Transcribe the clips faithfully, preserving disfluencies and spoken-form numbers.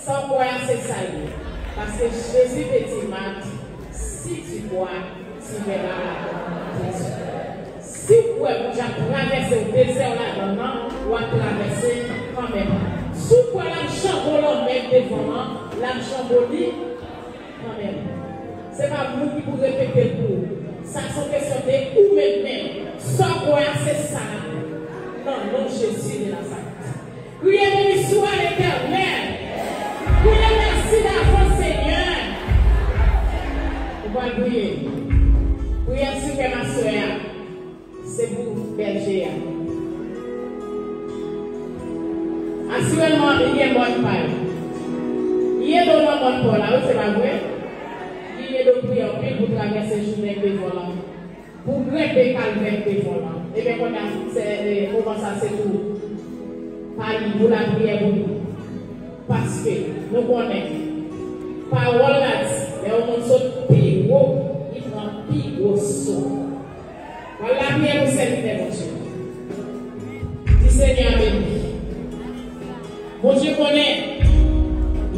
Sa w kwè a, se sa l ye. Paske Jezi te di Mat, si tu crois, tu verras la grandeur de Dieu. Si w kwè Bondye ap travèse w dezè w ladan l lan, w ap travèse kanmenm. Si w kwè l ap janbe w lanmè k devan w lan, l ap janbe w li kanmenm. Se pa moun ki pou repete l pou ou. Sa se yon kesyon de ou menm menm. Sa w kwè a, se sa l ap ye. Nan non Jezi de Nazarèt. Kriye, beni sou a Letènèl. Kriye, mèsi davans, Senyè. Ou pral priye. Priyè sou kè maswè a, se pou bèje a. Asirèman, li gen mòn pa l. Li ede w nan mòn pa w la, wi, se pa vre? Li ede w priye anpil pou travèse jounen k devan w lan. Pou grenpe kalvè k devan w lan. Ebyen, kounye a, se, e, moman sa, se pou pa li, pou lapriyè pou li. Paske nou konnen, pawòl la di, lè yon moun sot pi wo, li pran pi gwo so. Pral lapriyè pou sèvitè Bondye. Di Senyè a beni. Bondye konnen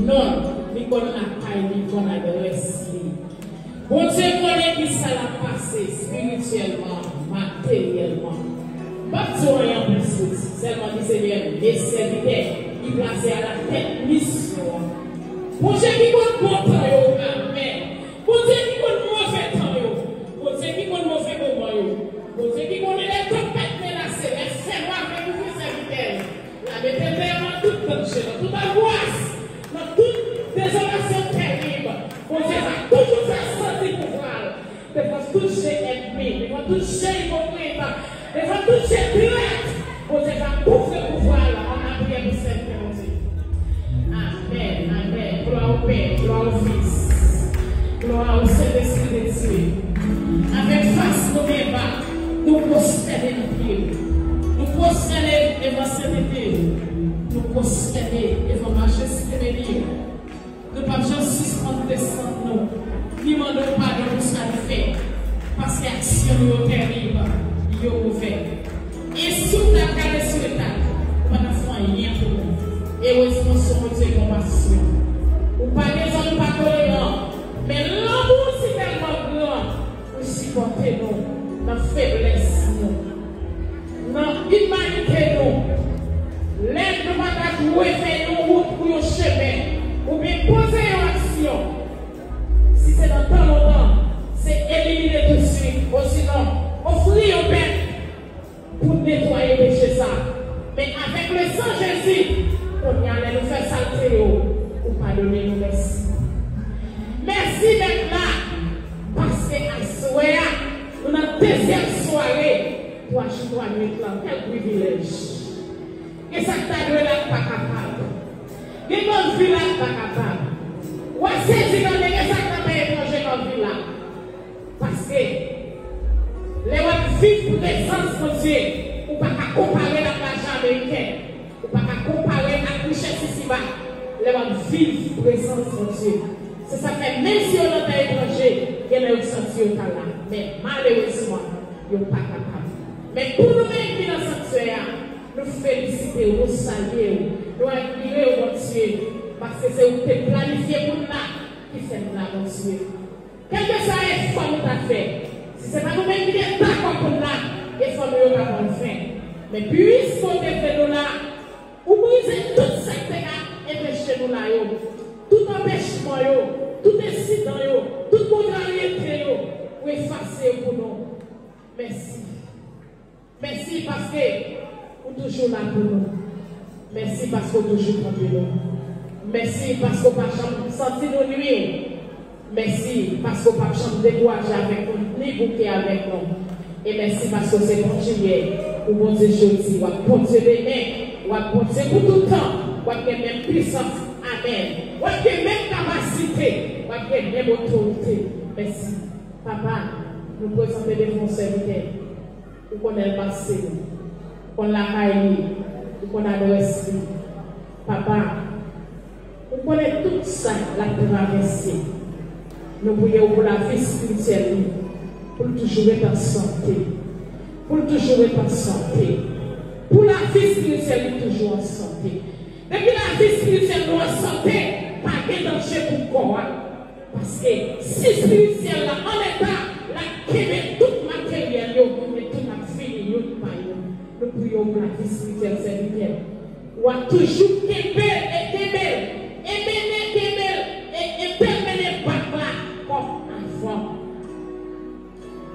non l, li konn lakay li, li konn adrès li. Bondye konnen kisa l ap pase espirityèlman, materyèlman. M p ap di w anyen anplis, sèlman di Senyè, men sèvitè li plase alatèt misyon an. Bondye ki konn bon tan yo, amèn. Bondye ki konn move tan yo. Bondye ki konn move moman yo. Bondye ki konnen lè tanpèt menase, lè fènwa vle kouvri sèvitè l. L a mete dèyè w nan tout danje, nan tout angwas, nan tout dezolasyon tèrib. Bondye va toujou fè santi pouvwa l. Devan tout je ènmi, devan tout je ipokrit, devan tout je trèt, Bondye va kouvri pouvwa l. Ann lapriyè pou sèvitè Bondye. Amèn, amèn. Glwa o Pè, glwa o Fis, glwa o Sentespri de Dye. Avèk fas nou byen ba, nou pwostène nan pye w. Nou pwostène devan sentete w. Nou pwostène devan majeste beni w. Nou p ap janm sispann desann nou, ni mande w padon pou sa nou fè, paske aksyon nou yo tèrib, yo movè. E si w ta gade sou eta nou, ou pa t ap fè anyen pou nou. Erezman, se yon Bondye konpasyon. Ou pa dezòd, ou pa toleran, men lanmou w si tèlman gran, pou sipòte nou nan feblès nou, nan imanite nou. Lè nou pa ta dwe fè yon wout ou yon chemen, oubyen poze yon aksyon, si se nan tan lontan, se elimine tousuit, osinon ofri yon bèt pou netwaye peche sa. Men avèk lesan Jezi, kounye a lè nou fè salte yo, ou padone nou. Mèsi. Mèsi Mèt la, paske aswè a, nou nan dezyèm sware twa jou twa nwit lan. Kèl privilèj! Gen sa k ta dwe la k pa kapab. Gen granvi la k pa kapab. W a sezi tande gen sa k nan peyi etranje granvi la. Paske lè w ap viv prezans Bondye, ou pa ka konpare l ak lajan ameriken. Ou pa ka konpare l ak richès isiba. Lè w ap viv prezans Bondye, se sa k fè menm si yo nan tè etranje, gen lè yo santi yo pa la. Men malerezman, yo pa kapab. Men pou nou menm ki nan sanktyè a, nou felisite w, nou salye w, nou admire w, Bondye, paske se ou ki te planifye pou n la, ki fè n la, Bondye. Kèlkeswa efò nou ta fè, si se pa nou menm ki te dakò pou n la, efò nou yo t ap anven. Men piske w te vle nou la, ou brize tout sa k te ka enpeche nou la yo, tout anpèchman yo, tout ensidan yo, tout kontraryete yo, ou efase yo pou nou. Mèsi. Mèsi paske ou toujou la pou nou. Mèsi paske ou toujou kanpe nou. Mèsi paske ou pa janm santi nou nwi w. Mèsi paske ou p ap janm dekouraje avèk nou, ni bouke avèk nou. E mèsi paske ou se Bondye yè, ou Bondye jodi, w ap Bondye demen, w ap Bondye pou tout tan, w ap gen menm pisans. Amèn. W ap gen menm kapasite, w ap gen menm otorite. Mèsi. Papa, nou prezante devan w sèvitè. Ou konnen l pase, ou konn lakay li, ou konn adrès li. Papa, ou konnen tout sa l ap travèse. Nou priye w pou lavi espirityèl li, pou l toujou ret an sante. Pou l toujou ret an sante. Pou lavi espirityèl li toujou an sante. Depi lavi espirityèl nou an sante, Te pa gen danje pou kò a. Paske si espirityèl la an eta, l ap kenbe tout materyèl yo, e tout ap vini youn pa youn. Nou priye w pou lavi espirityèl sèvitè. W ap toujou kenbe e kenbe l, e mennen kenbe l, e, e demennen bak la kòm avan.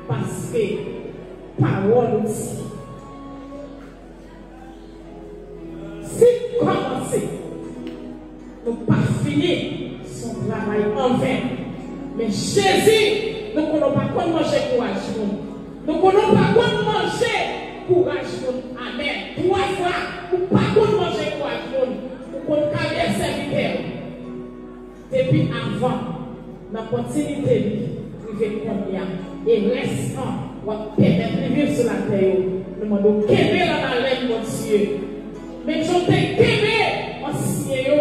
Paske pawòl ou di, si n kòmanse, nou pa fini, se yon travay anven. Men Jezi, nou konnen w pa konn manje kouraj moun. Nou konnen w pa konn manje kouraj moun. Amèn. Twa fwa, ou pa konn manje kouraj moun. Ou konn karyè sèvitè w. Depi avan, nan kontinite li, rive kounye a, e rès an w ap pèmèt li viv sou latè yo, nou mande w kenbe l an alèn, Bondye. Menm jan w te kenbe ansyen yo,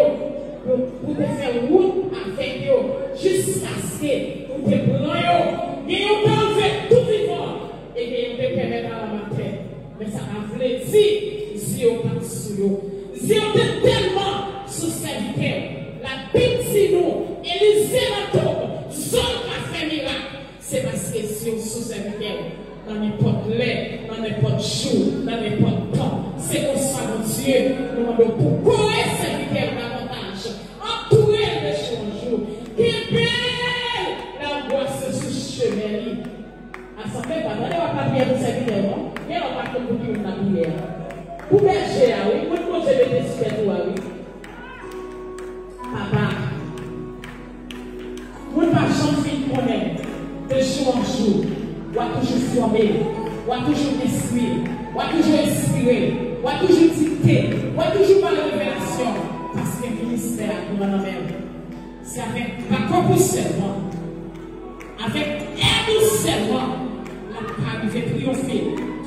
pou, pou te fè wout avèk yo, jiskaske ou te pran yo, gen yo te anlve tou vivan, e gen yo te pèmèt al anba tè. Men sa pa vle di zye w pa t sou yo. Zye w te tèlman sou sèvitè w. Labib di nou, Elize nan tonm, zòn pa fè mirak. Se paske zye w sou sèvitè w. Nan nenpòt lè, nan nenpòt jou, nan nenpòt tan. Se konsa, Bondye, nou mande w pou kore sèvitè w davantaj. Antoure l de jou an jou. Kenbe l lè anngwas yo sou chemen li. Asanble pa, tande, w ap lapriyè pou sèvitè w, non? Gen lè w pa konn pou ki moun lapriyè a. Pou bèje a, wi, moun Bondye mete sou tèt ou a, wi. Papa, moun pa janm fin konnen de jou an jou, w a toujou fòme l, w a toujou enstwi l, w a toujou enspire l, w a toujou dikte l, w a toujou ba l revelasyon, paske ministè a pran nan men w. Se avèk bakòp ou sèlman, avèk èd ou sèlman, l ap ka rive triyonfe,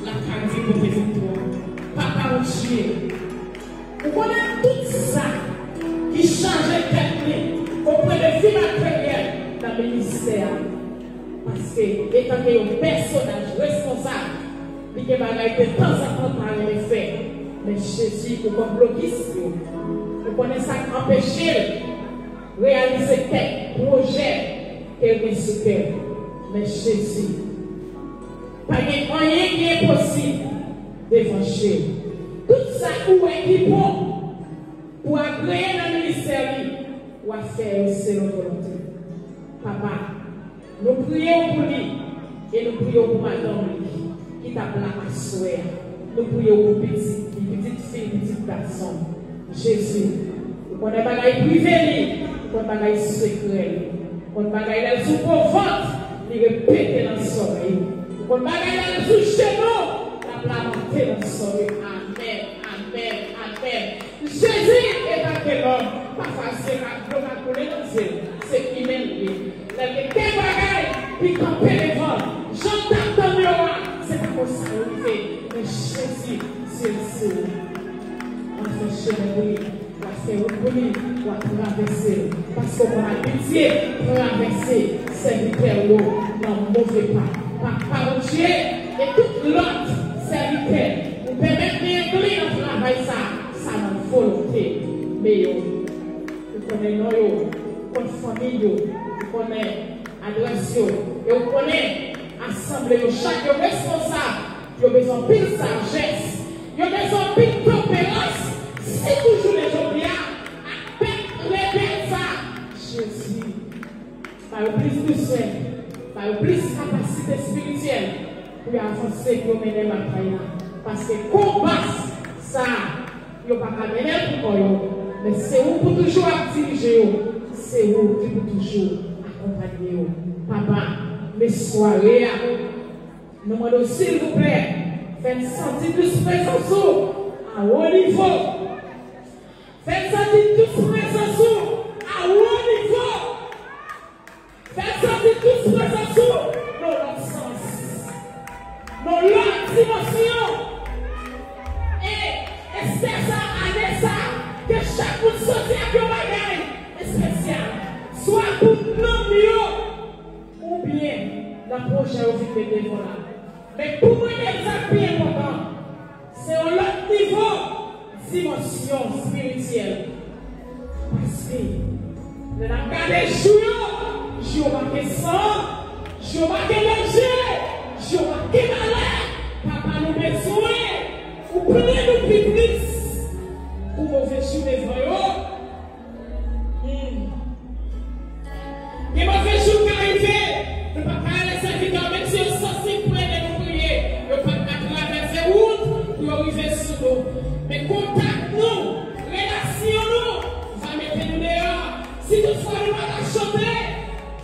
l ap ka rive pote viktwa. Papa Bondye, ou konnen tout sa ki chaje tèt li, au point de vue materyèl, nan ministè a. Paske, etanke yon pèsonaj responsab, li gen bagay de tanzantan l pa renmen fè. Men Jezi, ou konn blokis yo. Ou konnen sa k anpeche l reyalize kèk pwojè ke l gen sou kè l. Men Jezi, pa gen anyen ki enposib devan je w. Tout sa ou wè ki bon pou agreye nan ministè li, w a fè yo selon volonte. Papa, nou priye w pou li, e nou priye w pou madanm li, ki t ap la aswè a. Nou priye w pou pitit li, pitit fi l, pitit gason. Jezi, ou konnen bagay prive li, ou konn bagay sekrè li, ou konn bagay lè l sou po vant, li repete nan sòmèy. Ou konn bagay lè l sou jenou, l ap lamante nan sòmèy. Amèn, amèn, amèn. Jezi e pa de lòm. Pafwa zye ka, dlo ka koule nan zye l. Se imen l ye. Lè gen kèk bagay ki kanpe devan l, jan l t ap tann yo a, se pa konsa yo rive. Men Jezi, zye l sou ou. W a fè chemen pou li. W a fè wout pou li. W a travèse l. Paske w konn abitye travèse sèvitè w yo nan move pa. Papa Bondye, e tout lòt sèvitè ou pèmèt li enkli nan travay sa a, sa nan volonte. Men yo, ou konnen non yo, ou konn fanmi yo, ou konnen adrès yo, e ou konnen asanble yo, chak yo responsab, yo bezwen anpil sajès, yo bezwen anpil tanperans, sitou jounen jodi a, ak pèp rebèl sa a. Jezi, ba yo plis dousè, ba yo plis kapasite espirityèl pou yo avanse, pou yo mennen batay la. Paske konba sa a, yo pa ka mennen l pou kò yo, men se ou pou toujou ap dirije yo, se ou ki pou toujou akonpanye yo. Papa, men sware a, nou mande w silvouplè, fè n santi plis prezans ou a wo nivo. Fè n santi plis prezans ou a wo nivo. Fè n santi dous prezans ou nan lòt sans, nan lòt dimansyon. E espè sa, ane sa, ke chak moun soti ak yon bagay espesyal, swa pou nanm yo, oubyen nan pwojè yo vin met devan la. Men pou mwen, menm sa k pi enpòtan, se yon lòt nivo dimansyon espirityèl. Lè n ap gade jou yo, jou yo make san, jou yo make danje, jou yo make malè. Papa, nou bezwen ou plen nou pi plis pou move jou devan yo. Hmm. Gen move jou k ka rive, nou p ap ka rele sèvitè yo, menm si yo sansib pou ede nou priye, yo p ap ka travèse wout pou yo rive sou nou. Men kontak nou, relasyon nou, va mete nou deyò. Si toutfwa nou pa ka chante,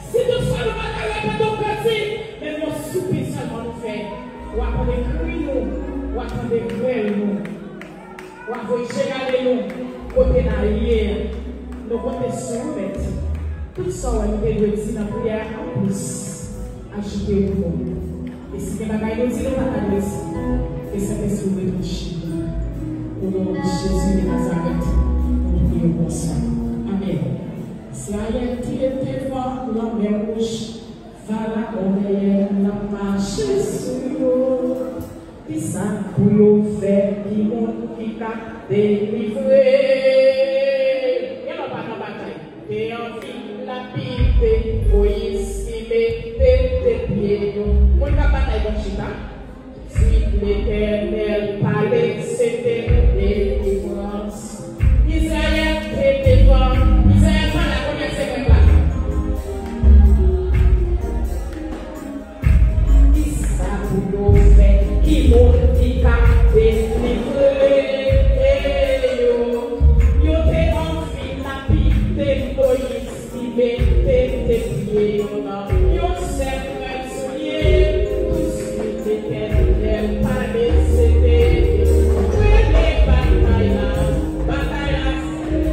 si toutfwa nou pa ka repete yon kantik, menm yon soupi sèlman nou fè, w a tande kri nou, w a tande rèl nou. W a voye je gade nou kote n a ye a. Nou konte sou ou, Mèt. Tout sa w wè nou te dwe di nan priyè a, anplis, ajoute pou nou. E si gen bagay nou di nou pa ta dwe di, ke Sentespri w retouche nou. O non de Jezi de Nazarèt, nou priye w konsa. Amèn. Izrayèl ki rete devan Lanmè Wouj, Farawon dèyè l ap mache sou yo. Kisa pou yo fè, ki moun ki ka delivre? Gen lè w pa nan batay. Te anvi lapide Moyiz ki mete te pye yo. Moun k ap batay, bon chita. Si Letènèl pale, se te delivrans. Izrayèl te devan. Izrayèl pa la, kounye a se mwen k la. Kisa pou yo fè? Ki moun ki ka delivre yo? Yo te anvi lapide Moyiz ki mete te pye yo nan yon sèl frèt soulye. Tousuit Letènèl pale, se te premye batay la. Batay la se